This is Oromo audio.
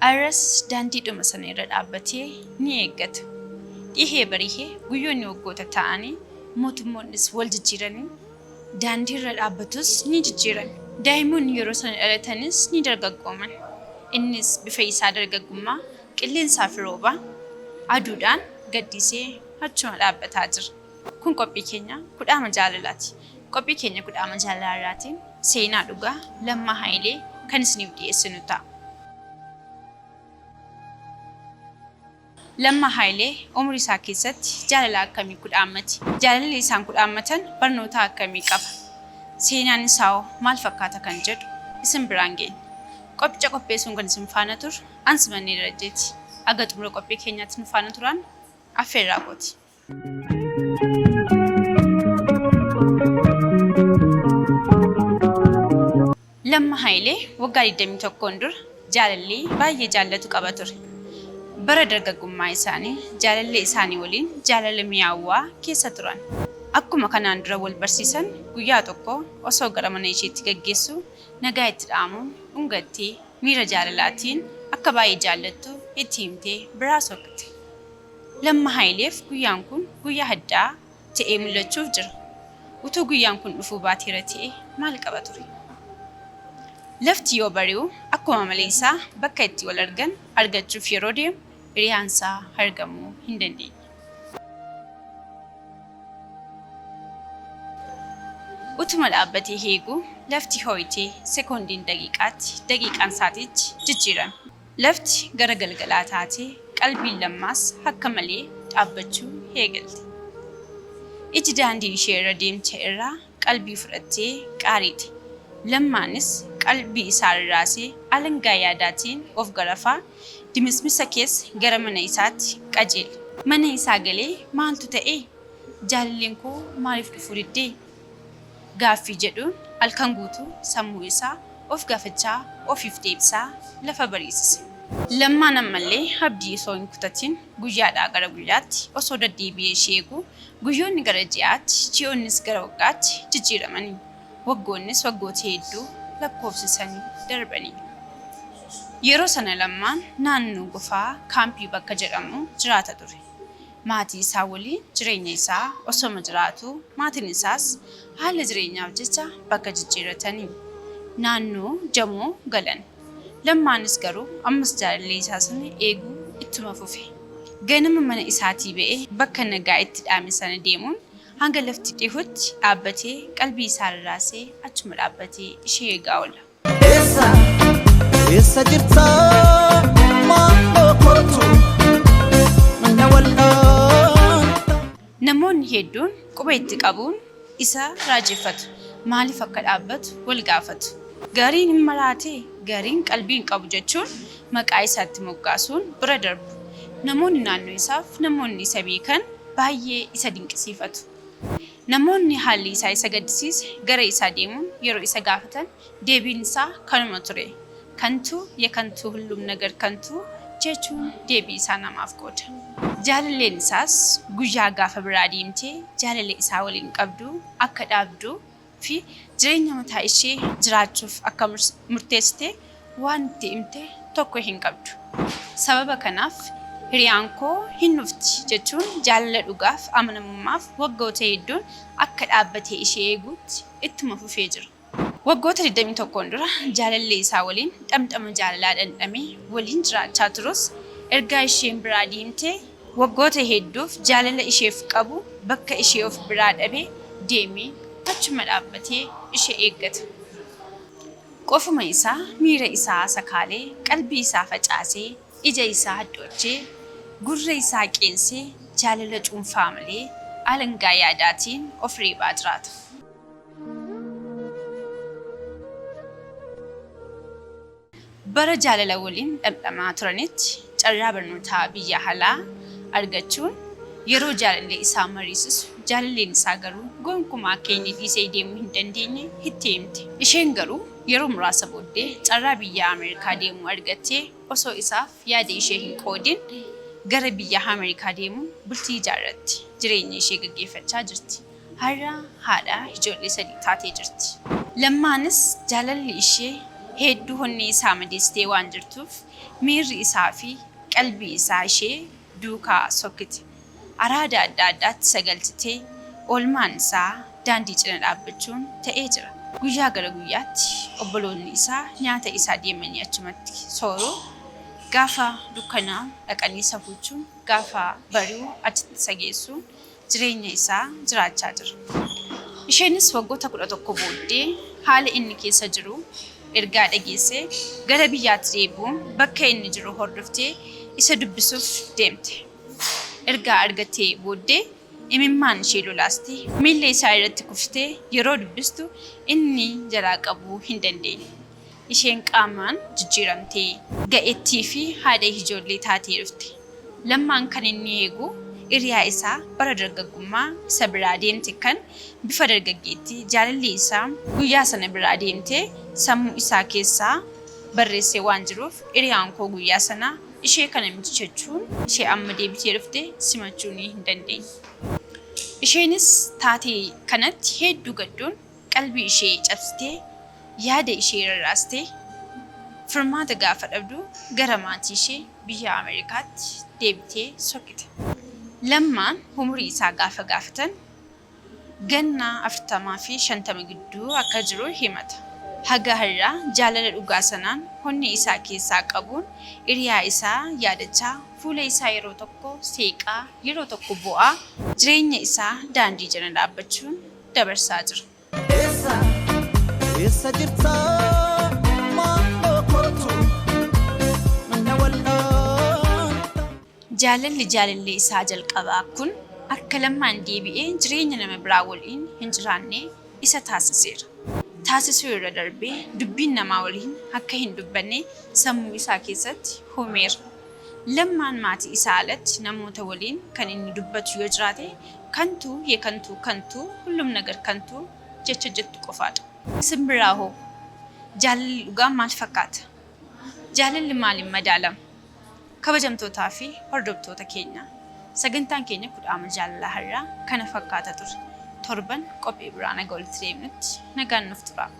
Arras daandiidhuma sana irra dhaabbatee ni eeggata. Dhihee barihee guyyoonni waggoota ta'anii mootummoonnis wal jijjiiranii daandii irra dhaabbatus ni jijjiirame. Daa'imoonni yeroo sana dhalatanis ni dargaggooman. Innis bifa isaa dargaggummaa qilleensaa fi rooba, aduudhaan gaddisee achuma dhaabbataa jira. Kun qophii keenya Kudhaama Jaalalaati. Qophii keenya Kudhaama Jaalalaa irraatiin seenaa dhugaa Lammaa Hayilee kan isiniif dhiyeessinu ta'a. Lammaa Hayilee umurii isaa keessatti jaalala akkamii kudhaammate? Jaalalli isaan kudhaammatan barnoota akkamii qaba? Seenaan isaawoo maal fakkaata kan jedhu isin biraan geenya. Qophicha qopheessuun kan isin faana turu an Simannee Darajjeeti. Haga xumura qophii keenyaatti nu faana turaan affeerraa kooti. Lamma Hayilee waggaa 21n dura jaalallee baay'ee jaallatu qaba ture. Bara dargaggummaa isaanii jaalallee isaanii waliin jaalala mi'aawwaa keessa turan. Akkuma kanaan dura wal barsiisan guyyaa tokko osoo gara mana isheetti gaggeessuu nagaa itti dhaamuun dhungattee miira jaalalaatiin akka baay'ee jaallattu itti himtee biraa sokkite. Lamma Hayileef guyyaan kun guyyaa addaa ta'ee mul'achuuf jira. Utuu guyyaan kun dhufuu baateera ta'e maal qaba ture? Lafti yoo bari'u akkuma amala isaa bakka itti wal argan argachuuf yeroo deemu hiriyaan isaa argamuu hin dandeenye. Utuma dhaabbatee eeguu lafti hoo'itee sekoondiin daqiiqaatti, daqiiqaan sa'aatiitti jijjiirame. Lafti gara galgalaa taatee qalbiin Lammaas akka malee dhaabbachuu eegalte. Iji daandii ishee irra deemte irraa qalbii fudhattee qaariite. Lammaanis qalbii isaa rarraasee alangaa yaadaatiin of garafaa dimismisa keessa gara mana isaatti qajeele. Mana isaa galee maaltu ta'ee? Jaalalleen koo maaliif dhufuu diddee? Gaaffii jedhuun halkan guutuu sammuu isaa of gaafachaa ofiif deebisaa lafa bariisise. Lammaan ammallee abdii osoo hin kutatin guyyaadhaa gara guyyaatti osoo daddeebi'ee ishee eeguu guyyoonni gara ji'aatti, ji'oonnis gara waggaatti jijjiiramanii. Waggoonnis waggoota hedduu lakkoofsisanii darbanii. Yeroo sana Lammaan naannoo Gofaa Kaampii bakka jedhamu jiraata ture. Maatii isaa waliin jireenya isaa osoma jiraatuu maatiin isaas haala jireenyaaf jecha bakka jijjiirratanii naannoo Jamoo galan. Lammaanis garuu ammas jaalallee isaa sana eeguu ittuma fufe. Ganama mana isaatii ba'ee bakka nagaa itti dhaame sana deemuun hanga lafti dhihutti dhaabbatee qalbii isaa rarraasee achuma dhaabbatee ishee eegaa oola. Eessa eessa jirta maaloo kootu na wal'aanta. Namoonni hedduun quba itti qabuun isa raajeffatu. Maaliif akka dhaabbatu wal gaafatu. Gariin hin maraatee, gariin qalbii hin qabu jechuun maqaa isaa itti moggaasuun bira darbu. Namoonni naannoo isaaf namoonni isa beekan baay'ee isa dinqisiifatu. Namoonni haalli isaa isa gaddisiise gara isaa deemuun yeroo isa gaafatan deebiin isaa kanuma ture. Kantuu yekantuu hullum nagar kantuu jechuun deebii isaa namaaf qooda. Jaalalleen isaas guyyaa gaafa biraa deemtee jaalala isaa waliin qabdu akka dhaabdu fi jireenya mataa ishee jiraachuuf akka murteessite waan itti himte tokko hin qabdu. Sababa kanaaf hiriyaan koo hin dhufti jechuun jaalala dhugaaf amanamummaaf waggoota hedduun akka dhaabbatee ishee eeguutti ittuma fufee jira. Waggoota 21n dura jaalallee isaa waliin dhamdhama jaalalaa dhandhamee waliin jiraachaa turus ergaa isheen biraa deemtee waggoota hedduuf jaalala isheef qabu bakka ishee of biraa dhabe deemee achuma dhaabbatee ishee eeggata. Qofuma isaa miira isaa sakaalee, qalbii isaa facaasee, ija isaa haddoochee, gurra isaa qeensee jaalala cuunfaa malee alangaa yaadaatiin of reebaa jiraata. Bara jaalala waliin dhamdhamaa turanitti carraa barnootaa biyya alaa argachuun yeroo jaalallee isaa mariisisu jaalalleen isaa garuu gonkumaa akka inni dhiisee deemuu hin dandeenye itti himte. Isheen garuu yeroo muraasa booddee carraa biyya Ameerikaa deemuu argattee osoo isaaf yaada ishee hin qoodin gara biyya Ameerikaa deemuun bultii ijaarratte jireenya ishee gaggeeffachaa jirti. Har'a haadha ijoollee 3 taatee jirti. Lammaanis jaalalli ishee hedduu honnee isaa madeessitee waan jirtuuf miirri isaa fi qalbii isaa ishee duukaa sokkite. Araada adda addaatti isa galchitee oolmaan isaa daandii cina dhaabbachuun ta'ee jira. Guyyaa gara guyyaatti obboloonni isaa nyaata isaa deemanii achumatti sooru. Gaafa dukkanaa dhaqanii isa fuuchuun, gaafa bari'u achitti isa geessuun jireenya isaa jiraachaa jira. Isheenis waggoota 11 booddee haala inni keessa jiru ergaa dhageessee gara biyyaatti deebi'uun bakka inni jiru hordoftee isa dubbisuuf deemte. Ergaa argattee booddee imimmaan ishee lolaastee miilla isaa irratti kuftee yeroo dubbistu inni jalaa qabuu hin dandeenye. Isheen qaamaan jijjiiramtee ga'eettii fi haadha ijoollee taatee dhufte. Lammaan kan inni eegu hiriyaa isaa bara dargaggummaa isa biraa deemte kan bifa dargaggeettii jaalallee isaa guyyaa sana biraa deemte sammuu isaa keessaa barreessee waan jiruuf hiriyaan koo guyyaa sanaa ishee kana miti jechuun ishee amma deebitee dhufte simachuunii hin dandeenye. Isheenis taatee kanatti hedduu gadduun qalbii ishee cabsitee yaada ishee rarraastee furmaata gaafa dhabdu gara maatii ishee biyya Ameerikaatti deebitee sokkite. Lammaan umurii isaa gaafa gaafatan ganna 40 fi 50 gidduu akka jiru himata. Haga har'aa jaalala dhugaa sanaan honnee isaa keessaa qabuun hiriyaa isaa yaadachaa fuula isaa yeroo tokko seeqaa yeroo tokko boo'aa jireenya isaa daandii jala dhaabbachuun dabarsaa jira. Eessa eessa jirta maaloo kootu na wal'aanta. Jaalalli jaalallee isaa jalqabaa kun akka Lammaan deebi'ee jireenya nama biraa waliin hin jiraanne isa taasiseera. Taasisuu irra darbee dubbiin namaa waliin akka hin dubbanne sammuu isaa keessatti huumeera. Lammaan maatii isaa alatti namoota waliin kan inni dubbatu yoo jiraate kantuu yekantuu kantuu hullum nagar kantuu jecha jettu qofaadha. Isin biraa hoo? Jaalalli dhugaa maal fakkaata? Jaalalli maaliin madaalama? Kabajamtootaa fi hordoftoota keenya, sagantaan keenya Kudhaama Jaalalaa har'aa kana fakkaata ture. Torban qophii biraan haga walitti deebinutti nagaan nuuf turaa.